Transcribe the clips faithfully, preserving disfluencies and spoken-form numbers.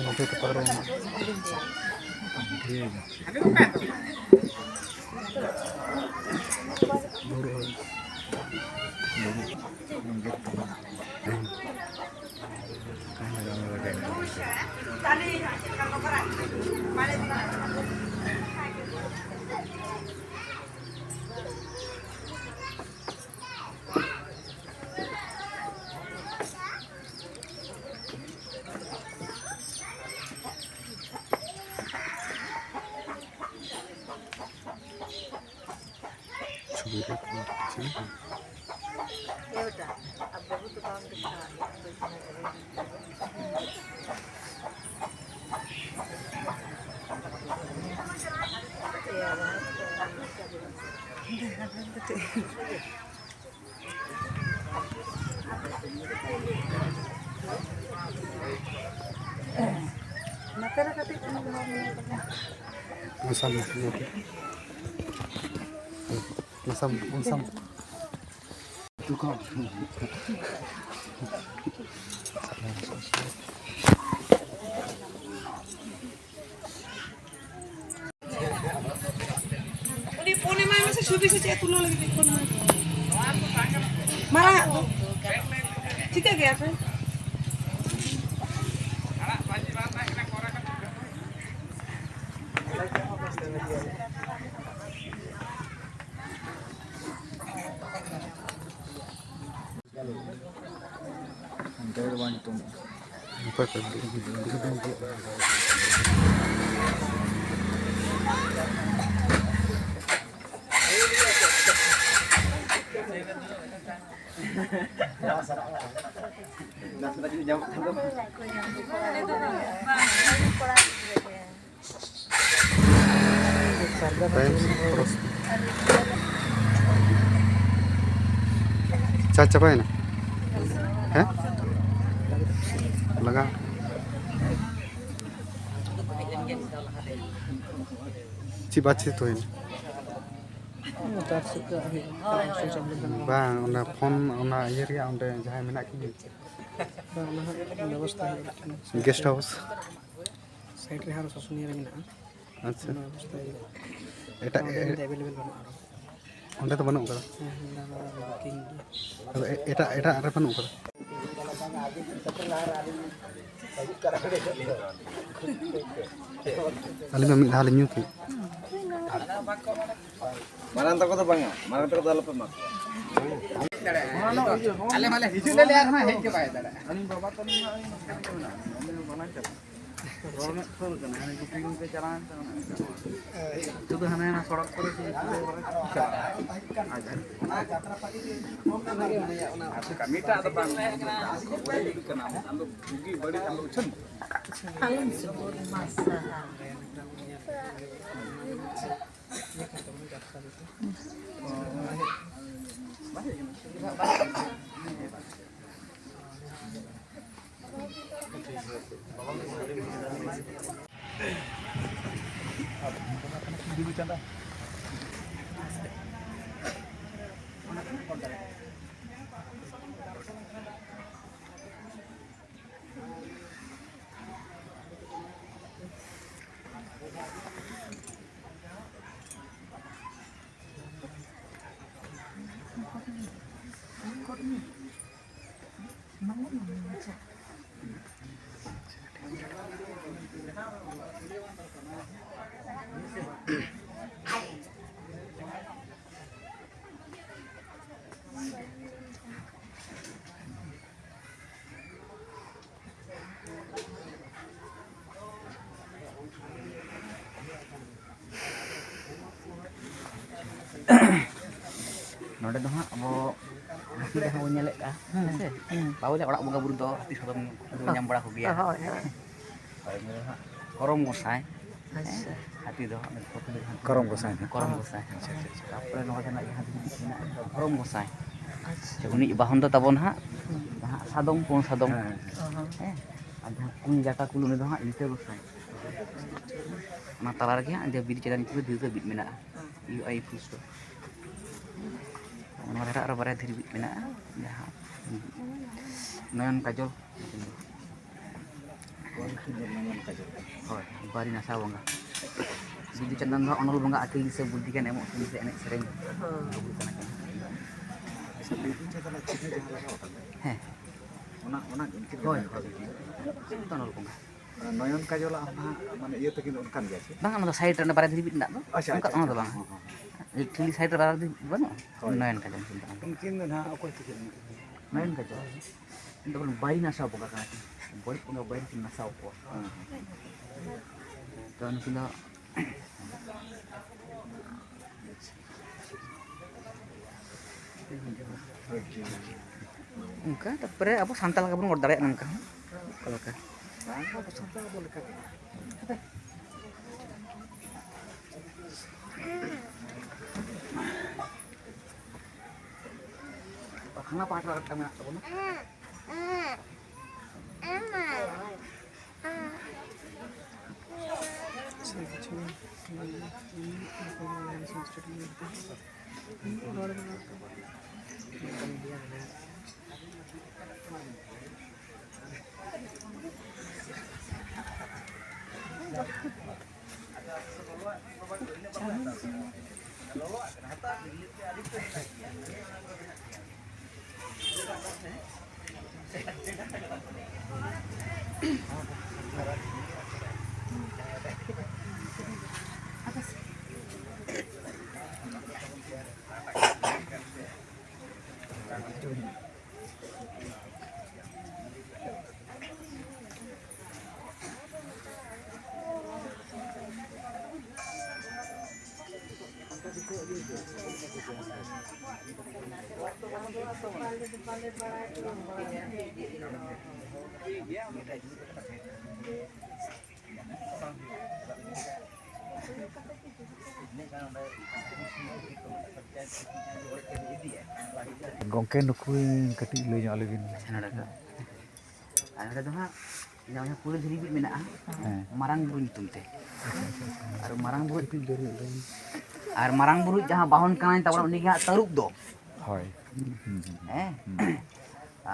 ᱱᱚᱛᱮ ᱠᱚ ᱯᱟᱨᱚᱢ᱾ ᱱᱚᱛᱮ ᱨᱮ ᱠᱟᱹᱴᱤᱡ ᱢᱮᱥᱟᱢ, ᱢᱮᱥᱟᱢ, ᱢᱮᱥᱟᱢ᱾ ᱩᱱᱤ ᱯᱷᱳᱱ ᱮᱢᱟᱭ ᱢᱮᱥᱮ, ᱪᱷᱚᱵᱤ ᱥᱮ ᱪᱮᱫ ᱛᱩᱞᱟᱹᱣ ᱞᱟᱹᱜᱤᱫ ᱯᱷᱳᱱ ᱮᱢᱟᱭ ᱢᱮ᱾ ᱢᱟᱨᱟᱝ ᱟᱜ ᱫᱚ ᱴᱷᱤᱠᱟᱹ ᱜᱮᱭᱟ ᱯᱮ᱾ ᱴᱟᱭᱤᱢ ᱠᱷᱚᱨᱚᱪ᱾ ᱪᱟᱨᱡᱽ ᱪᱟᱵᱟᱭᱮᱱᱟ? ᱦᱮᱸ? ᱞᱟᱜᱟ᱾ ᱪᱮᱫ ᱵᱟᱛᱪᱷᱤᱛ ᱦᱩᱭᱱᱟ? ᱵᱟᱝ, ᱚᱱᱟ ᱯᱷᱳᱱ, ᱚᱱᱟ ᱤᱭᱟᱹ ᱨᱮᱭᱟᱜ ᱚᱸᱰᱮ ᱡᱟᱦᱟᱸᱭ ᱢᱮᱱᱟᱜ ᱠᱤᱱ? ᱵᱟᱝ, ᱚᱱᱟ ᱦᱟᱸᱜ ᱵᱮᱵᱚᱥᱛᱷᱟ ᱦᱩᱭᱩᱜ ᱠᱟᱱᱟ᱾ Guest house. ᱥᱟᱭᱤᱰ ᱨᱮ ᱟᱨᱚ ᱥᱩᱥᱩᱱᱤᱭᱟᱹ ᱨᱮ ᱢᱮᱱᱟᱜᱼᱟ᱾ ᱟᱪᱪᱷᱟ᱾ ᱚᱱᱟ ᱵᱮᱵᱚᱥᱛᱷᱟ ᱦᱩᱭᱩᱜᱼᱟ᱾ ᱮᱴᱟᱜ, ᱚᱸᱰᱮ ᱮ- ᱫᱚ ᱮᱵᱮᱞᱮᱵᱮᱞ ᱵᱟᱹᱱᱩᱜᱼᱟ ᱟᱨᱚ᱾ ᱚᱸᱰᱮ ᱫᱚ ᱵᱟᱹᱱᱩᱜ ᱟᱠᱟᱫᱟ? ᱦᱮᱸ, ᱦᱮᱸ, ᱚᱸᱰᱮ ᱫᱚ ᱵᱩᱠᱤᱝ ᱜᱮᱭᱟ᱾ ᱟᱫᱚ ᱮ-, ᱮᱴᱟᱜ, ᱮᱴᱟᱜ ᱨᱮ ᱵᱟᱹᱱᱩᱜ ᱟᱠᱟᱫᱟ? ᱟᱹᱞᱤᱧ ᱢᱟ ᱢᱤᱫ ᱫᱷᱟᱣ ᱞᱤᱧ ᱧᱩ ᱠᱮᱫ᱾ ᱢᱟᱨᱟᱝ ᱛᱟᱠᱚ ᱫᱚ ᱵᱟᱝᱟ, ᱢᱟᱨᱟᱝ ᱛᱟᱠᱚ ᱫᱚ ᱟᱞᱚᱯᱮ ᱮᱢᱟ ᱠᱚᱣᱟ᱾ ᱟᱞᱮ ᱢᱟᱞᱮ ᱦᱤᱡᱩᱜ ᱞᱮ ᱞᱟᱹᱭᱟ ᱨᱮᱦᱚᱸ ᱦᱮᱡ ᱜᱮ ᱵᱟᱭ ᱫᱟᱲᱮᱭᱟᱜᱼᱟ᱾ ᱨᱚᱲ ᱢᱮ ᱯᱷᱩᱞ ᱠᱟᱱᱟ, ᱦᱟᱱᱮ ᱜᱩᱯᱤ ᱜᱩᱯᱤ ᱪᱟᱞᱟᱣᱮᱱ ᱛᱟᱵᱚᱱᱟ᱾ ᱥᱩᱫᱷᱩ ᱦᱟᱱᱮ ᱦᱟᱱᱟ ᱥᱚᱲᱚᱠ ᱠᱚᱨᱮ ᱥᱩᱫᱷᱩ ᱪᱟᱞᱟᱜᱼᱟ᱾ ᱟᱨ ᱠᱟᱹᱢᱤᱴᱟᱜ ᱫᱚ ᱵᱟᱝ, ᱟᱢ ᱫᱚ ᱵᱩᱜᱤ ᱵᱟᱹᱲᱤᱡ ᱟᱢ ᱫᱚ ᱩᱪᱷᱟᱹᱱ ᱢᱮ᱾ ᱱᱚᱰᱮ ᱫᱚ ᱦᱟᱸᱜ ᱟᱵᱚ ᱦᱟᱹᱛᱤ ᱡᱟᱦᱟᱸ ᱵᱚᱱ ᱧᱮᱞᱮᱫ ᱠᱟᱱ, ᱦᱮᱸ ᱥᱮ? ᱦᱩᱸ᱾ ᱵᱟᱵᱚ ᱞᱟᱹᱭᱟ ᱚᱲᱟᱜ ᱵᱚᱸᱜᱟ ᱵᱩᱨᱩ ᱫᱚ ᱦᱟᱹᱛᱤ ᱥᱟᱫᱚᱢ ᱵᱚᱱ ᱧᱟᱢ ᱵᱟᱲᱟ ᱠᱚᱜᱮᱭᱟ᱾ ᱦᱳᱭ, ᱦᱳᱭ᱾ ᱦᱳᱭ, ᱱᱚᱰᱮ ᱫᱚ ᱦᱟᱸᱜ ᱠᱚᱨᱚᱢ ᱜᱚᱸᱥᱟᱭ᱾ ᱟᱪᱪᱷᱟ᱾ ᱦᱮᱸ, ᱦᱟᱹᱛᱤ ᱫᱚ ᱦᱟᱸᱜ ᱠᱚᱨᱚᱢ ᱜᱚᱸᱥᱟᱭ ᱦᱟᱸᱜ᱾ ᱠᱚᱨᱚᱢ ᱜᱚᱸᱥᱟᱭ᱾ ᱟᱪᱪᱷᱟ, ᱟᱪᱪᱷᱟ, ᱟᱪᱪᱷᱟ᱾ ᱛᱟᱨᱯᱚᱨᱮ ᱱᱚᱣᱟ ᱨᱮᱱᱟᱜ ᱡᱟᱦᱟᱸ ᱫᱚ ᱢᱮᱱᱟᱜᱼᱟ, ᱫᱷᱚᱨᱚᱢ ᱜᱚᱸᱥᱟᱭ᱾ ᱟᱪᱪᱷᱟ᱾ ᱩᱱᱤ ᱵᱟᱦᱚᱱ ᱫᱚ ᱛᱟᱵᱚᱱ ᱦᱟᱸᱜ, ᱦᱩᱸ᱾ ᱡᱟᱦᱟᱸ ᱥᱟᱫᱚᱢ, ᱯᱩᱸᱰ ᱥᱟᱫᱚᱢ᱾ ᱦᱮᱸ, ᱦᱮᱸ᱾ ᱦᱮᱸ, ᱟᱨ ᱡᱟᱦᱟᱸ ᱠᱩᱧ ᱡᱟᱴᱟ ᱠᱩᱞ, ᱩᱱᱤ ᱫᱚ ᱦᱟᱸᱜ ᱞᱤᱴᱟᱹ ᱜᱚᱸᱥᱟᱭ᱾ ᱚᱱᱟ ᱛᱟᱞᱟ ᱨᱮᱜᱮ ᱦᱟᱸᱜ ᱡᱮ ᱵᱤᱨ ᱪᱮᱛᱟᱱ ᱧᱩᱛᱩᱢ ᱛᱮ ᱫᱷᱤᱨᱤ ᱛᱮ ᱵᱤᱫ ᱢᱮᱱᱟᱜᱼᱟ᱾ ᱦᱩᱸ᱾ U I full stop᱾ ᱫᱷᱟᱨᱮ ᱟᱨᱚ ᱵᱟᱨᱭᱟ ᱫᱷᱤᱨᱤ ᱵᱤᱫ ᱢᱮᱱᱟᱜᱼᱟ, ᱡᱟᱦᱟᱸ ᱱᱚᱭᱚᱱ ᱠᱟᱡᱚᱞ᱾ ᱦᱳᱭ, ᱵᱟᱨᱤ ᱱᱟᱥᱟᱣ ᱵᱚᱸᱜᱟ᱾ ᱵᱤᱫᱩ ᱪᱟᱸᱫᱟᱱ ᱫᱚ ᱚᱱᱚᱞ ᱵᱚᱸᱜᱟ, ᱟᱹᱠᱤᱞ ᱫᱤᱥᱟᱹ ᱵᱩᱫᱽᱫᱷᱤ ᱜᱮᱭᱟᱱ ᱮᱢᱚᱜ, ᱥᱮ ᱮᱱᱮᱡ ᱥᱮᱨᱮᱧ ᱟᱵᱚ ᱠᱟᱱᱟ ᱠᱤᱱ᱾ ᱦᱮᱸ᱾ ᱚᱱᱟ, ᱚᱱᱟ ᱩᱱᱠᱤᱱ ᱦᱳᱭ, ᱦᱳᱭ᱾ ᱚᱱᱚᱞ ᱵᱚᱸᱜᱟ᱾ ᱱᱚᱭᱚᱱ ᱠᱟᱡᱚᱞᱟᱜ ᱦᱚᱸ ᱱᱟᱦᱟᱜ, ᱢᱟᱱᱮ, ᱤᱭᱟᱹ ᱛᱟᱹᱠᱤᱱ ᱚᱱᱠᱟᱱ ᱜᱮᱭᱟ ᱥᱮ? ᱵᱟᱝ, ᱚᱱᱟ ᱫᱚ ᱥᱟᱭᱤᱰ ᱨᱮ, ᱚᱱᱟ ᱵᱟᱨᱭᱟ ᱫᱷᱤᱨᱤ ᱵᱤᱫ ᱢᱮᱱᱟᱜ ᱫᱚ, ᱟᱪᱪᱷᱟ, ᱚᱱᱠᱟ, ᱟᱪᱪᱷᱟ, ᱚᱱᱟ ᱫᱚ ᱟᱪᱪᱷᱟ᱾ ᱵᱟᱝ᱾ ᱦᱚᱸ, ᱦᱚᱸ, ᱦᱚᱸ᱾ ᱴᱷᱤᱞᱤ ᱥᱟᱭᱤᱰ ᱨᱮ ᱵᱟᱨᱭᱟ ᱫᱷᱤᱨᱤ ᱵᱤᱫ ᱵᱟᱹᱱᱩᱜᱼᱟ? ᱦᱳᱭ᱾ ᱱᱚᱭᱚᱱ ᱠᱟᱡᱚᱞ ᱠᱤᱱ ᱛᱟᱦᱮᱸ ᱠᱟᱱᱟ᱾ ᱩᱱᱠᱤᱱ ᱫᱚ ᱱᱟᱦᱟᱜ ᱚᱠᱚᱭ ᱛᱟᱹᱠᱤᱱ ᱩᱱᱠᱤᱱ ᱫᱚ? ᱱᱚᱭᱚᱱ ᱠᱟᱡᱚᱞ᱾ ᱩᱱᱠᱤᱱ ᱫᱚ ᱵᱟᱹᱲᱤᱡ ᱱᱟᱥᱟᱣ ᱵᱚᱸᱜᱟ ᱠᱟᱱᱟ ᱠᱤᱱ᱾ ᱵᱟᱹᱲᱤᱡ ᱵᱚᱸᱜᱟ, ᱵᱟᱹᱲᱤᱡ ᱠᱤᱱ ᱱᱟᱥᱟᱣ ᱠᱚᱣᱟ᱾ ᱦᱮᱸ, ᱦᱮᱸ᱾ ᱛᱚ ᱱᱩᱠᱤᱱ ᱫᱚ ᱚᱱᱠᱟ, ᱛᱟᱨᱯᱚᱨᱮ ᱟᱵᱚ ᱥᱟᱱᱛᱟᱲ ᱞᱮᱠᱟ ᱵᱚᱱ ᱨᱚᱲ ᱫᱟᱲᱮᱭᱟᱜᱼᱟ ᱱᱚᱝᱠᱟ ᱦᱚᱸ᱾ ᱚᱠᱟ ᱞᱮᱠᱟ? ᱵᱟᱝ, ᱟᱵᱚ ᱥᱟᱱᱛᱟᱲ ᱟᱵᱚ ᱞᱮᱠᱟ ᱜᱮ᱾ ᱦᱟᱱᱟ ᱯᱟᱦᱴᱟ ᱨᱮ ᱢᱤᱫᱴᱟᱝ ᱢᱮᱱᱟᱜ ᱛᱟᱵᱚᱱᱟ᱾ ᱜᱚᱢᱠᱮ, ᱱᱩᱠᱩ ᱠᱟᱹᱴᱤᱡ ᱞᱟᱹᱭ ᱧᱚᱜ ᱟᱞᱮ ᱵᱤᱱ᱾ ᱟᱪᱪᱷᱟ, ᱱᱚᱰᱮ ᱫᱚ, ᱟᱨ ᱱᱚᱰᱮ ᱫᱚ ᱦᱟᱸᱜ ᱡᱟᱦᱟᱸ ᱯᱩᱨᱟᱹ ᱫᱷᱤᱨᱤ ᱵᱤᱫ ᱢᱮᱱᱟᱜᱼᱟ, ᱦᱮᱸ᱾ ᱢᱟᱨᱟᱝ ᱵᱩᱨᱩ ᱧᱩᱛᱩᱢ ᱛᱮ᱾ ᱟᱨ ᱢᱟᱨᱟᱝ ᱵᱩᱨᱩ, ᱠᱟᱹᱴᱤᱡ ᱡᱳᱨ ᱧᱚᱜ ᱞᱟᱹᱭ ᱢᱮ᱾ ᱟᱨ ᱢᱟᱨᱟᱝ ᱵᱩᱨᱩ ᱡᱟᱦᱟᱸ ᱵᱟᱦᱚᱱ ᱠᱟᱱᱟᱭ ᱛᱟᱵᱚᱱ, ᱩᱱᱤ ᱜᱮ ᱦᱟᱸᱜ ᱛᱟᱹᱨᱩᱵ ᱫᱚ᱾ ᱦᱳᱭ᱾ ᱦᱩᱸ, ᱦᱩᱸ, ᱦᱩᱸ᱾ ᱦᱮᱸ᱾ ᱦᱩᱸ᱾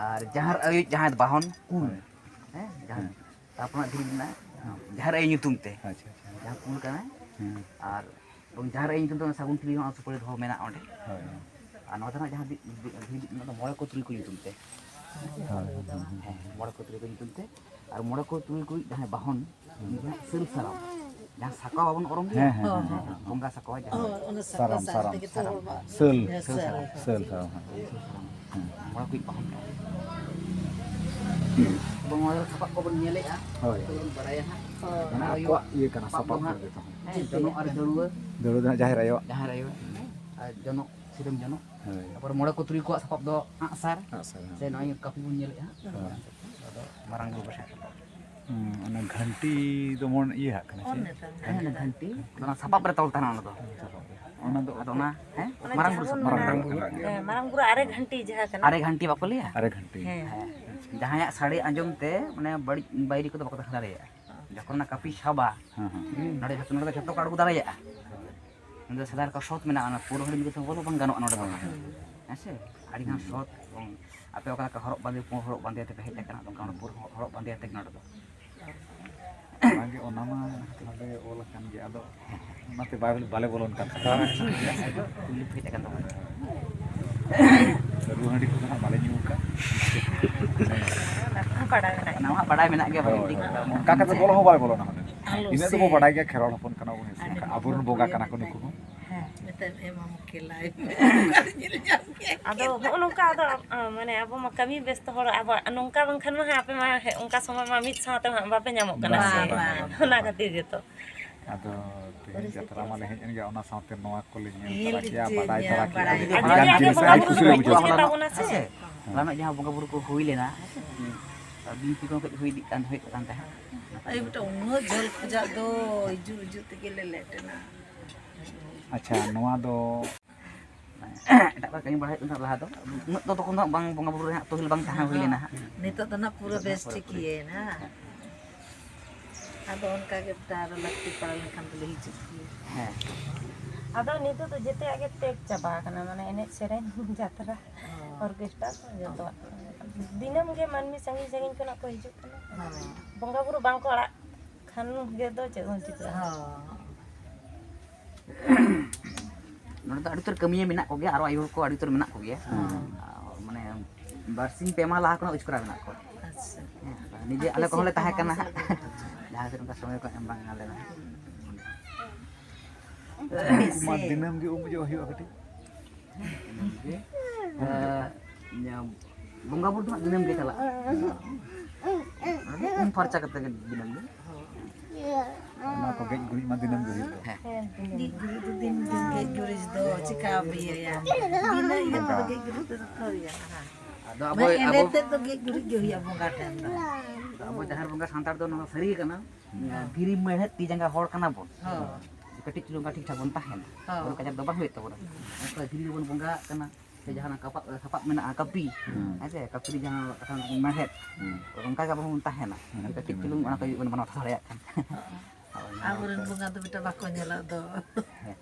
ᱟᱨ ᱡᱟᱦᱟᱸ ᱟᱭᱳ, ᱡᱟᱦᱟᱸᱭ ᱵᱟᱦᱚᱱ ᱠᱩᱞ, ᱦᱳᱭ᱾ ᱦᱮᱸ, ᱡᱟᱦᱟᱸ ᱦᱮᱸ᱾ ᱛᱟᱨᱯᱚᱱᱟᱜ ᱫᱷᱤᱨᱤ ᱢᱮᱱᱟᱜᱼᱟ, ᱡᱟᱦᱟᱸ ᱟᱭᱳ ᱧᱩᱛᱩᱢ ᱛᱮ, ᱟᱪᱪᱷᱟ, ᱟᱪᱪᱷᱟ᱾ ᱡᱟᱦᱟᱸ ᱠᱩᱞ ᱠᱟᱱᱟᱭ, ᱦᱮᱸ᱾ ᱟᱨ ᱮᱵᱚᱝ ᱡᱟᱦᱟᱸ ᱟᱭᱳ ᱧᱩᱛᱩᱢ ᱛᱮ ᱚᱱᱟ ᱥᱟᱹᱜᱩᱱ ᱴᱷᱤᱞᱤ ᱦᱚᱸ ᱥᱩᱯᱟᱹᱲᱤ ᱫᱚᱦᱚ ᱢᱮᱱᱟᱜᱼᱟ ᱚᱸᱰᱮ᱾ ᱦᱳᱭ᱾ ᱟᱨ ᱱᱚᱣᱟ ᱫᱚ ᱱᱟᱜ ᱡᱟᱦᱟᱸ ᱫᱷᱤ-, ᱫᱷᱤ-, ᱫᱷᱤᱨᱤ ᱚᱱᱟ ᱫᱚ ᱢᱚᱬᱮ ᱠᱚ ᱛᱩᱨᱩᱭ ᱠᱚ ᱧᱩᱛᱩᱢ ᱛᱮ᱾ ᱦᱳᱭ, ᱦᱳᱭ, ᱦᱳᱭ, ᱦᱳᱭ᱾ ᱦᱮᱸ, ᱢᱚᱬᱮ ᱠᱚ ᱛᱩᱨᱩᱭ ᱠᱚ ᱧᱩᱛᱩᱢ ᱛᱮ᱾ ᱟᱨ ᱢᱚᱬᱮ ᱠᱚ ᱛᱩᱨᱩᱭ ᱠᱚ ᱡᱟᱦᱟᱸᱭ ᱵᱟᱦᱚᱱ, ᱩᱱᱤ ᱫᱚ ᱦᱟᱸᱜ ᱥᱟᱹᱞ ᱥᱟᱨᱟᱢ, ᱡᱟᱦᱟᱸ ᱥᱟᱠᱣᱟ ᱵᱟᱵᱚᱱ ᱚᱨᱚᱝ ᱜᱮᱭᱟ, ᱦᱮᱸ, ᱦᱮᱸ, ᱦᱮᱸ, ᱦᱮᱸ᱾ ᱵᱚᱸᱜᱟ ᱥᱟᱠᱣᱟ ᱡᱟᱦᱟᱸ᱾ ᱦᱳᱭ, ᱚᱱᱟ ᱥᱟᱠᱣᱟ ᱥᱟᱨᱟᱢ, ᱥᱟᱨ ᱥᱟᱨᱟᱢ᱾ ᱛᱮᱜᱮ ᱛᱚ ᱥᱟᱨᱟᱢ᱾ ᱵᱟᱵᱟ᱾ ᱥᱟᱹᱞ, ᱦᱮᱸ, ᱥᱟᱹᱞ, ᱥᱟᱹᱞ᱾ ᱥᱟᱹᱞ ᱥᱟᱨᱟᱢ, ᱦᱮᱸ᱾ ᱦᱮᱸ᱾ ᱢᱚᱬᱮ ᱠᱚ ᱵᱟᱦᱚᱱ ᱠᱟᱱᱟ᱾ ᱮᱵᱚᱝ ᱱᱚᱣᱟ ᱫᱚ ᱥᱟᱯᱟᱵ ᱠᱚᱵᱚᱱ ᱧᱮᱞᱮᱫᱼᱟ, ᱦᱳᱭ᱾ ᱛᱚ ᱵᱚᱱ ᱵᱟᱲᱟᱭᱟ ᱦᱟᱸᱜ᱾ ᱦᱳᱭ᱾ ᱢᱟᱱᱮ ᱟᱨ ᱟᱠᱚᱣᱟᱜ ᱤᱭᱟᱹ ᱠᱟᱱᱟ, ᱥᱟᱯᱟᱵ ᱫᱚ ᱥᱟᱯᱟᱵ ᱦᱟᱸᱜ, ᱫᱚ ᱡᱚᱛᱚ ᱦᱟᱸᱜ᱾ ᱦᱮᱸ, ᱡᱚᱱᱚᱜ ᱟᱨ ᱫᱟᱹᱲᱩᱣᱟᱹ᱾ ᱫᱟᱹᱲᱩᱣᱟᱹ ᱫᱚ ᱦᱟᱸᱜ ᱡᱟᱦᱮᱨ ᱟᱭᱳᱣᱟᱜ᱾ ᱡᱟᱦᱮᱨ ᱟᱭᱳ᱾ ᱟᱨ ᱡᱚᱱᱚᱜ, ᱥᱤᱨᱚᱢ ᱡᱚᱱᱚᱜ᱾ ᱦᱳᱭ᱾ ᱛᱟᱯᱚᱨ ᱢᱚᱬᱮ ᱠᱚ ᱛᱩᱨᱩᱭ ᱠᱚᱣᱟᱜ ᱥᱟᱯᱟᱵ ᱫᱚ ᱟᱸᱜᱼᱥᱟᱨ᱾ ᱟᱸᱜᱼᱥᱟᱨ, ᱦᱮᱸ᱾ ᱥᱮ ᱱᱚᱜᱼᱚᱭ ᱠᱟᱹᱯᱤ ᱵᱚᱱ ᱧᱮᱞᱮᱫᱼᱟ᱾ ᱦᱳᱭ᱾ ᱚᱱᱟ ᱫᱚ ᱢᱟᱨᱟᱝ ᱵᱩᱨᱩ ᱵᱟᱥᱟ ᱥᱟᱯᱟᱵ᱾ ᱦᱩᱸ, ᱚᱱᱟ ᱜᱷᱟᱱᱴᱤ ᱫᱚ ᱢᱚᱱ ᱤᱭᱟᱹ ᱦᱟᱜ ᱠᱟᱱᱟ ᱥᱮ? ᱚᱱᱮ ᱛᱚ᱾ ᱦᱮᱸ, ᱚᱱᱟ ᱜᱷᱟᱱᱴᱤ᱾ ᱚᱱᱟ ᱥᱟᱯᱟᱵ ᱨᱮ ᱛᱚᱞ ᱛᱟᱦᱮᱱᱟ ᱚᱱᱟ ᱫᱚ᱾ ᱥᱟᱯᱟᱵ ᱨᱮ᱾ ᱚᱱᱟ ᱫᱚ ᱟᱫᱚ ᱚᱱᱟ, ᱦᱮᱸ? ᱚᱱᱟ ᱢᱟᱨᱟᱝ ᱵᱩᱨᱩ ᱡᱟᱦᱟᱸ ᱥᱟᱯᱟᱵ᱾ ᱵᱚᱱ ᱢᱟᱨᱟᱝ ᱢᱮᱱᱟ, ᱵᱩᱨᱩ᱾ ᱦᱮᱸ, ᱢᱟᱨᱟᱝ ᱵᱩᱨᱩ ᱟᱨᱮ ᱜᱷᱟᱱᱴᱤ ᱡᱟᱦᱟᱸ ᱠᱟᱱᱟ᱾ ᱟᱨᱮ ᱜᱷᱟᱱᱴᱤ ᱵᱟᱠᱚ ᱞᱟᱹᱭᱟ? ᱟᱨᱮ ᱜᱷᱟᱱᱴᱤ᱾ ᱦᱮᱸ᱾ ᱦᱮᱸ᱾ ᱡᱟᱦᱟᱸᱭᱟᱜ ᱥᱟᱰᱮ ᱟᱸᱡᱚᱢ ᱛᱮ, ᱢᱟᱱᱮ, ᱵᱟᱹᱲᱤᱡ ᱵᱟᱹᱭᱨᱤ ᱠᱚᱫᱚ ᱵᱟᱠᱚ ᱛᱟᱦᱮᱸ ᱫᱟᱲᱮᱭᱟᱜᱼᱟ᱾ ᱡᱚᱠᱷᱚᱱ ᱚᱱᱟ ᱠᱟᱹᱯᱤ ᱥᱟᱵᱟ, ᱦᱮᱸ, ᱦᱮᱸ᱾ ᱱᱚᱰᱮ ᱡᱷᱚᱛᱚ, ᱱᱚᱰᱮ ᱫᱚ ᱡᱷᱚᱛᱚ ᱠᱚ ᱟᱬᱜᱚ ᱫᱟᱲᱮᱭᱟᱜᱼᱟ᱾ ᱱᱚᱰᱮ ᱥᱮᱫᱟᱭ ᱞᱮᱠᱟ ᱥᱚᱛ ᱢᱮᱱᱟᱜᱼᱟ, ᱚᱱᱟ ᱯᱩᱨᱟᱹ ᱦᱟᱺᱰᱤ ᱧᱩ ᱠᱟᱛᱮ ᱵᱚᱞᱚ ᱵᱟᱝ ᱜᱟᱱᱚᱜᱼᱟ ᱱᱚᱰᱮ ᱫᱚ᱾ ᱦᱮᱸ᱾ ᱦᱮᱸ ᱥᱮ? ᱟᱹᱰᱤ ᱜᱟᱱ ᱦᱩᱸ᱾ ᱥᱚᱛ ᱮᱵᱚᱝ ᱟᱯᱮ ᱚᱠᱟ ᱞᱮᱠᱟ ᱦᱚᱨᱚᱜ ᱵᱟᱸᱫᱮ, ᱯᱩᱸᱰ ᱦᱚᱨᱚᱜ ᱵᱟᱸᱫᱮ ᱟᱛᱮ ᱯᱮ ᱦᱮᱡ ᱟᱠᱟᱱᱟ, ᱚᱱᱠᱟ ᱚᱱᱟ ᱯᱩᱸᱰ ᱦᱚᱨᱚᱜ ᱵᱟᱸᱫᱮ ᱟᱛᱮ ᱜᱮ ᱱᱚᱰᱮ ᱫᱚ᱾ ᱚᱱᱟᱜᱮ, ᱚᱱᱟ ᱢᱟ ᱱᱚᱰᱮ ᱚᱞ ᱟᱠᱟᱱ ᱜᱮ, ᱟᱫᱚ ᱚᱱᱟᱛᱮ ᱵᱟᱭ-, ᱵᱟᱞᱮ ᱵᱚᱞᱚᱱ ᱠᱟᱱ ᱛᱟᱦᱮᱸᱫ᱾ ᱦᱳᱭ᱾ ᱯᱩᱭᱞᱩ ᱯᱮ ᱦᱮᱡ ᱟᱠᱟᱱ ᱛᱟᱵᱚᱱᱟ᱾ ᱨᱩ ᱦᱟᱺᱰᱤ ᱠᱚᱫᱚ ᱦᱟᱸᱜ ᱵᱟᱞᱮ ᱧᱩ ᱟᱠᱟᱫ᱾ ᱚᱱᱟ ᱦᱚᱸ ᱵᱟᱰᱟᱭ ᱢᱮᱱᱟᱜ ᱜᱮᱭᱟ᱾ ᱦᱳᱭ, ᱦᱳᱭ᱾ ᱚᱱᱠᱟ ᱠᱟᱛᱮ ᱵᱚᱞᱚ ᱦᱚᱸ ᱵᱟᱭ ᱵᱚᱞᱚᱱᱟ ᱦᱟᱸᱰᱮ᱾ ᱟᱞᱚ ᱤᱱᱟᱹᱜ ᱥᱮ᱾ ᱫᱚᱵᱚ ᱵᱟᱰᱟᱭ ᱜᱮᱭᱟ, ᱠᱷᱮᱨᱣᱟᱲ ᱦᱚᱯᱚᱱ ᱠᱟᱱᱟ ᱵᱚᱱ, ᱦᱮᱸ ᱥᱮ᱾ ᱟᱵᱚᱨᱮᱱ ᱵᱚᱸᱜᱟ ᱠᱟᱱᱟ ᱠᱚ ᱱᱩᱠᱩ ᱦᱚᱸ᱾ ᱦᱮᱸ᱾ ᱢᱮᱛᱟᱭ ᱢᱮ, ᱮᱢᱟᱢ ᱠᱮᱞᱟᱭ ᱢᱮ᱾ ᱚᱠᱟᱨᱮ ᱧᱮᱞ ᱧᱟᱢ ᱠᱮᱫ? ᱟᱫᱚ ᱦᱚᱸᱜᱼᱚ ᱱᱚᱝᱠᱟ, ᱟᱫᱚ, ᱟ, ᱢᱟᱱᱮ, ᱟᱵᱚ ᱢᱟ ᱠᱟᱹᱢᱤ ᱵᱮᱥᱛᱚ ᱦᱚᱲ, ᱟᱵᱚᱣᱟᱜ ᱱᱚᱝᱠᱟ ᱵᱟᱝᱠᱷᱟᱱ ᱢᱟ ᱦᱟᱸᱜ ᱟᱯᱮ ᱢᱟ ᱦᱮᱸ, ᱚᱱᱠᱟ ᱥᱚᱢᱚᱭ ᱢᱟ ᱢᱤᱫ ᱥᱟᱶᱛᱮ ᱦᱟᱸᱜ ᱵᱟᱯᱮ ᱧᱟᱢᱚᱜ ᱠᱟᱱᱟ ᱵᱟᱝ, ᱥᱮ᱾ ᱵᱟᱝ, ᱵᱟᱝ, ᱵᱟᱝ᱾ ᱚᱱᱟ ᱠᱷᱟᱹᱛᱤᱨ ᱜᱮᱛᱚ᱾ ᱟᱫᱚ ᱛᱮᱦᱮᱧ ᱡᱟᱛᱨᱟ ᱢᱟᱞᱮ ᱦᱮᱡ ᱮᱱ ᱜᱮᱭᱟ, ᱚᱱᱟ ᱥᱟᱶᱛᱮ ᱱᱚᱣᱟ ᱠᱚᱞᱮ ᱧᱮᱞ ᱧᱮᱞ ᱛᱚᱨᱟ ᱠᱮᱜᱼᱟ, ᱡᱮ, ᱵᱟᱰᱟᱭ ᱧᱮᱞ ᱛᱚᱨᱟ ᱠᱮᱜᱼᱟ, ᱵᱟᱲᱟᱭ᱾ ᱟᱹᱰᱤ ᱟᱨ ᱜᱟᱱ ᱡᱩᱫᱤ ᱟᱵᱚ ᱡᱤᱱᱤᱥ ᱵᱚᱸᱜᱟ ᱟᱹᱰᱤ ᱵᱩᱨᱩ ᱠᱩᱥᱤ ᱞᱮ ᱠᱚ ᱵᱩᱡᱷᱟᱹᱣ ᱦᱤᱡᱩᱜ ᱠᱮᱫᱟ᱾ ᱛᱟᱵᱚᱱᱟ ᱥᱮ, ᱦᱮᱸ᱾ ᱦᱚᱞᱟᱱᱚᱜ ᱡᱟᱦᱟᱸ ᱵᱚᱸᱜᱟ ᱵᱩᱨᱩ ᱠᱚ ᱦᱩᱭ ᱞᱮᱱᱟ, ᱦᱮᱸ ᱥᱮ? ᱦᱮᱸ᱾ ᱵᱤᱱᱛᱤ ᱠᱚᱦᱚᱸ ᱠᱟᱹᱡ ᱦᱩᱭ ᱤᱫᱤᱜ ᱠᱟᱱ, ᱦᱩᱭᱩᱜ ᱠᱟᱱ ᱛᱟᱦᱮᱸᱫ᱾ ᱟᱭᱩᱵ ᱵᱮᱴᱟ ᱩᱱᱟᱹᱜ ᱡᱷᱟᱹᱞ ᱠᱷᱚᱡᱟᱜ ᱫᱚ ᱦᱤᱡᱩᱜ, ᱦᱤᱡᱩᱜ ᱛᱮᱜᱮ ᱞᱮ ᱞᱮᱴ ᱮᱱᱟ᱾ ᱟᱪᱪᱷᱟ, ᱱᱚᱣᱟ ᱫᱚ ᱮᱴᱟᱜ ᱠᱚ ᱠᱟᱹᱢᱤ ᱵᱟᱲᱟ ᱦᱩᱭᱩᱜ ᱠᱟᱱ ᱛᱟᱦᱮᱸᱫ ᱞᱟᱦᱟ ᱫᱚ᱾ ᱩᱱᱟᱹᱜ ᱫᱚ ᱛᱚᱠᱷᱚᱱ ᱫᱚ ᱵᱟᱝ, ᱵᱚᱸᱜᱟ ᱵᱩᱨᱩ ᱨᱮ ᱦᱟᱸᱜ ᱛᱚᱦᱤᱞ ᱵᱟᱝ ᱛᱟᱦᱮᱸ ᱦᱩᱭ ᱞᱮᱱᱟ ᱦᱟᱸᱜ᱾ ᱱᱤᱛᱚᱜ ᱫᱚ ᱱᱟᱜ ᱯᱩᱨᱟᱹ ᱱᱤᱛᱚᱜ ᱫᱚ ᱵᱮᱥ ᱱᱟᱜ ᱴᱷᱤᱠ ᱯᱩᱨᱟᱹ ᱤᱭᱟᱹᱭᱮᱱᱟ᱾ ᱟᱫᱚ ᱚᱱᱠᱟ ᱜᱮ ᱵᱮᱴᱟ ᱟᱨᱚ ᱞᱟᱹᱠᱛᱤ ᱯᱟᱲᱟᱣ ᱞᱮᱱᱠᱷᱟᱱ ᱫᱚᱞᱮ ᱦᱤᱡᱩᱜ ᱜᱮᱭᱟ᱾ ᱦᱮᱸ᱾ ᱟᱫᱚ ᱱᱤᱛᱚᱜ ᱫᱚ ᱡᱮᱛᱮᱭᱟᱜ ᱜᱮ ᱛᱮᱜ ᱪᱟᱵᱟ ᱟᱠᱟᱱᱟ, ᱢᱟᱱᱮ ᱮᱱᱮᱡ ᱥᱮᱨᱮᱧ, ᱡᱟᱛᱨᱟ, ᱚᱨᱠᱮᱥᱴᱟᱨ, ᱡᱚᱛᱚᱣᱟᱜ᱾ ᱫᱤᱱᱟᱹᱢ ᱜᱮ ᱢᱟᱹᱱᱢᱤ ᱥᱟᱺᱜᱤᱧ ᱥᱟᱺᱜᱤᱧ ᱠᱷᱚᱱᱟᱜ ᱠᱚ ᱦᱤᱡᱩᱜ ᱠᱟᱱᱟ᱾ ᱵᱚᱸᱜᱟ ᱵᱩᱨᱩ ᱵᱟᱝ ᱠᱚ ᱟᱲᱟᱜ ᱠᱷᱟᱱ ᱜᱮ ᱫᱚ ᱪᱮᱫ ᱵᱚᱱ ᱪᱤᱠᱟᱹᱭᱟ? ᱱᱚᱰᱮ ᱫᱚ ᱟᱹᱰᱤ ᱩᱛᱟᱹᱨ ᱠᱟᱹᱢᱤᱭᱟᱹ ᱢᱮᱱᱟᱜ ᱠᱚᱜᱮᱭᱟ, ᱟᱨᱚ ᱟᱭᱳ ᱦᱚᱲ ᱠᱚ ᱟᱹᱰᱤ ᱩᱛᱟᱹᱨ ᱢᱮᱱᱟᱜ ᱠᱚᱜᱮᱭᱟ᱾ ᱟᱨ ᱢᱟᱱᱮ ᱵᱟᱨᱥᱤᱧ ᱯᱮ ᱢᱟᱦᱟ ᱞᱟᱦᱟ ᱠᱷᱚᱱᱟᱜ ᱩᱪᱠᱚᱨᱟ ᱢᱮᱱᱟᱜ ᱠᱚᱣᱟ᱾ ᱟᱪᱪᱷᱟ᱾ ᱦᱮᱸ, ᱱᱤᱡᱮ ᱟᱞᱮ ᱠᱚᱦᱚᱸ ᱞᱮ ᱛᱟᱦᱮᱸ ᱠᱟᱱᱟ ᱦᱟᱸᱜ᱾ ᱡᱟᱦᱟᱸ ᱥᱮᱫ ᱚᱱᱠᱟ ᱥᱚᱢᱚᱭ ᱠᱚ ᱮᱢ ᱵᱟᱝ ᱮᱢᱟ ᱞᱮ ᱛᱟᱦᱮᱸᱫ᱾ ᱢᱟ ᱫᱤᱱᱟᱹᱢ ᱜᱮ ᱩᱢ ᱚᱡᱚᱜ ᱦᱩᱭᱩᱜᱼᱟ ᱠᱟᱹᱴᱤᱡ᱾ ᱫᱤᱱᱟᱹᱢ ᱜᱮ? ᱮᱸ, ᱵᱚᱸᱜᱟ ᱵᱩᱨᱩ ᱫᱚ ᱦᱟᱸᱜ ᱫᱤᱱᱟᱹᱢ ᱜᱮ ᱪᱟᱞᱟᱜᱼᱟ᱾ ᱩᱢ ᱯᱷᱟᱨᱪᱟ ᱠᱟᱛᱮ ᱜᱮ ᱫᱤᱱᱟᱹᱢ ᱜᱮ᱾ ᱚᱱᱟ ᱠᱚ ᱜᱮᱡ ᱜᱩᱨᱤᱡ ᱢᱟ ᱫᱤᱱᱟᱹᱢ ᱜᱮ ᱦᱩᱭᱩᱜ ᱫᱚ᱾ ᱦᱮᱸ᱾ ᱜᱮᱡ ᱜᱩᱨᱤᱡ ᱫᱚ ᱫᱤᱱ ᱜᱮ ᱜᱮᱡ ᱜᱩᱨᱤᱡ ᱫᱚ ᱪᱤᱠᱟ ᱵᱤᱭᱟᱹᱭᱟ? ᱵᱤᱱᱟᱹ ᱤᱭᱟᱹ ᱛᱮᱫᱚ ᱜᱮᱡ ᱜᱩᱨᱤᱡ ᱛᱮᱫᱚ ᱛᱷᱚᱨ ᱤᱭᱟᱹ᱾ ᱟᱫᱚ ᱟᱵᱚ, ᱢᱟᱱᱮ ᱮᱸᱰᱮ ᱟᱵᱚ ᱛᱮᱫ ᱫᱚ ᱜᱮᱡ ᱜᱩᱨᱤᱡ ᱜᱮ ᱦᱩᱭᱩᱜᱼᱟ ᱵᱚᱸᱜᱟ ᱴᱷᱮᱱ ᱫᱚ᱾ ᱟᱵᱚ ᱡᱟᱦᱮᱨ ᱵᱚᱸᱜᱟ ᱥᱟᱱᱛᱟᱲ ᱫᱚ ᱱᱚᱣᱟ ᱥᱟᱹᱨᱤ ᱠᱟᱱᱟ᱾ ᱦᱮᱸ᱾ ᱫᱷᱤᱨᱤ ᱢᱮᱲᱦᱮᱫ ᱛᱤ ᱡᱟᱸᱜᱟ ᱦᱚᱲ ᱠᱟᱱᱟ ᱵᱚᱱ᱾ ᱦᱳᱭ᱾ ᱠᱟᱹᱴᱤᱡ ᱪᱩᱞᱩᱝ ᱚᱱᱠᱟ ᱴᱷᱤᱠ ᱴᱷᱟᱠ ᱵᱚᱱ ᱛᱟᱦᱮᱱᱟ᱾ ᱦᱳᱭ᱾ ᱵᱚᱦᱚᱜ ᱠᱟᱡᱟᱠ ᱫᱚ ᱵᱟᱝ ᱦᱩᱭᱩᱜ ᱛᱟᱵᱚᱱᱟ᱾ ᱦᱩᱸ᱾ ᱚᱱᱠᱟ ᱫᱷᱤᱨᱤ ᱨᱮᱵᱚᱱ ᱵᱚᱸᱜᱟᱜ ᱠᱟᱱᱟ᱾ ᱥᱮ ᱡᱟᱦᱟᱱᱟᱜ ᱠᱟᱯᱟᱜ, ᱥᱟᱯᱟᱵ ᱢᱮᱱᱟᱜᱼᱟ, ᱠᱟᱹᱯᱤ, ᱦᱩᱸ᱾ ᱦᱮᱸ ᱥᱮ, ᱠᱟᱹᱯᱤ ᱡᱟᱦᱟᱸ ᱠᱟᱛᱷᱟ ᱢᱮᱲᱦᱮᱫ, ᱦᱩᱸ᱾ ᱚᱱᱠᱟ ᱜᱮ ᱟᱵᱚ ᱦᱚᱸᱵᱚᱱ ᱛᱟᱦᱮᱱᱟ᱾ ᱦᱩᱸ᱾ ᱠᱟᱹᱴᱤᱡ ᱪᱩᱞᱩᱝ ᱚᱱᱟ ᱠᱚ ᱡᱩᱫᱤ ᱵᱚᱱ ᱢᱟᱱᱟᱣ ᱫᱟᱲᱮᱭᱟᱜ ᱠᱷᱟᱱ᱾ ᱦᱳᱭ, ᱟᱵᱚᱨᱮᱱ ᱵᱚᱸᱜᱟ ᱫᱚ ᱵᱮᱴᱟ ᱵᱟᱠᱚ ᱧᱮᱞᱚᱜ ᱫᱚ᱾ ᱦᱮᱸ᱾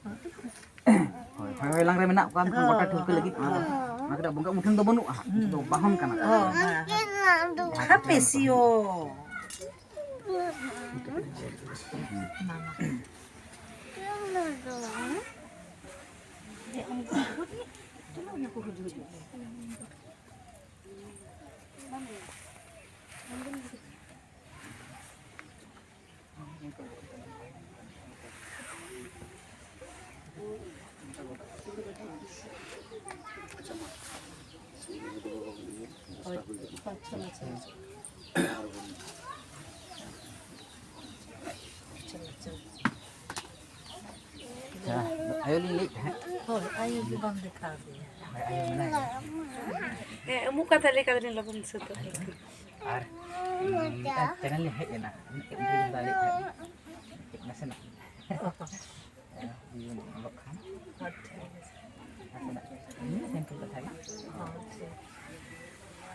ᱦᱳᱭ, ᱦᱚᱭ ᱦᱚᱭᱞᱟᱝ ᱨᱮ ᱢᱮᱱᱟᱜ ᱠᱚᱣᱟ, ᱢᱮᱱᱠᱷᱟᱱ ᱜᱚᱴᱟ ᱴᱷᱟᱹᱣᱠᱟᱹ ᱞᱟᱹᱜᱤᱫ ᱚᱱᱟ ᱫᱚ, ᱚᱱᱟ ᱠᱚᱫᱚ ᱵᱚᱸᱜᱟ ᱢᱩᱴᱷᱟᱹᱱ ᱫᱚ ᱵᱟᱹᱱᱩᱜᱼᱟ, ᱦᱩᱸ᱾ ᱱᱤᱛᱚᱜ ᱫᱚ ᱵᱟᱦᱚᱱ ᱠᱟᱱᱟ᱾ ᱚ, ᱦᱮᱸ, ᱦᱮᱸ᱾ ᱦᱟᱯᱮ ᱥᱤᱭᱳ᱾ ᱢᱟᱢᱟ᱾ ᱟᱭᱳ ᱞᱤᱧ ᱞᱟᱹᱭᱮᱫ ᱛᱟᱦᱮᱸᱫ᱾ ᱦᱳᱭ, ᱟᱭᱳ ᱜᱮ ᱵᱟᱢ ᱫᱮᱠᱷᱟᱣ ᱫᱮᱭᱟ᱾ ᱦᱳᱭ, ᱟᱭᱳ ᱢᱮᱱᱟᱭ ᱜᱮᱭᱟ᱾ ᱦᱮᱸ, ᱩᱢᱩᱜ ᱠᱟᱛᱷᱟ ᱞᱟᱹᱭ ᱠᱟᱫᱟ ᱞᱤᱧ, ᱞᱚᱜᱚᱱ ᱥᱟᱹᱛᱟᱹᱜ ᱞᱟᱹᱜᱤᱫ᱾ ᱟᱨ ᱢᱤᱫᱴᱟᱝ ᱪᱮᱱᱮᱞ ᱞᱤᱧ ᱦᱮᱡ ᱮᱱᱟ, ᱢᱤᱫᱴᱮᱡ ᱵᱷᱤᱰᱤᱭᱳ ᱞᱤᱧ ᱞᱟᱹᱭᱮᱫ ᱛᱟᱦᱮᱸᱫ, ᱠᱟᱹᱡ ᱱᱟᱥᱮᱱᱟᱜ᱾ ᱤᱭᱟᱹ ᱧᱚᱜ ᱠᱷᱟᱱ᱾ ᱟᱪᱪᱷᱟ᱾ ᱱᱟᱥᱮᱱᱟᱜ ᱥᱤᱢᱯᱤᱞ ᱠᱟᱛᱷᱟ ᱜᱮ᱾ ᱦᱚᱸ, ᱴᱷᱤᱠ᱾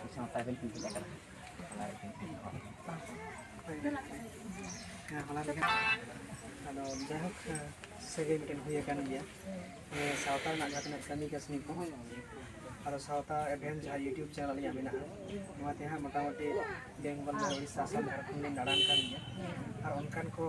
ᱟᱪᱪᱷᱟ, ᱢᱟ ᱛᱟᱵᱮᱱ ᱠᱤᱱ ᱦᱮᱡ ᱟᱠᱟᱱᱟ᱾ ᱦᱮᱸ, ᱦᱚᱞᱟ ᱨᱮᱜᱮ᱾ ᱟᱫᱚ ᱡᱟᱭᱦᱳᱠ, ᱥᱟᱹᱜᱟᱹᱭ ᱢᱤᱫᱴᱮᱱ ᱦᱩᱭ ᱟᱠᱟᱱ ᱜᱮᱭᱟ᱾ ᱥᱟᱶᱛᱟ ᱨᱮᱱᱟᱜ ᱡᱟᱦᱟᱸ ᱛᱤᱱᱟᱹᱜ ᱠᱟᱹᱢᱤ ᱠᱟᱹᱥᱱᱤ ᱠᱚ, ᱟᱫᱚ ᱥᱟᱶᱛᱟ ᱮᱵᱷᱮᱱ ᱡᱟᱦᱟᱸ YouTube ᱪᱮᱱᱮᱞ ᱟᱹᱞᱤᱧᱟᱜ ᱢᱮᱱᱟᱜᱼᱟ, ᱱᱚᱣᱟ ᱛᱮ ᱦᱟᱸᱜ ᱢᱚᱴᱟᱢᱩᱴᱤ ᱵᱮᱝᱜᱚᱞ, ᱩᱲᱤᱥᱥᱟ, ᱟᱥᱟᱢ, ᱡᱷᱟᱲᱠᱷᱚᱸᱰ ᱞᱤᱧ ᱫᱟᱬᱟᱱ ᱠᱟᱱ ᱜᱮᱭᱟ᱾ ᱟᱨ ᱚᱱᱠᱟᱱ ᱠᱚ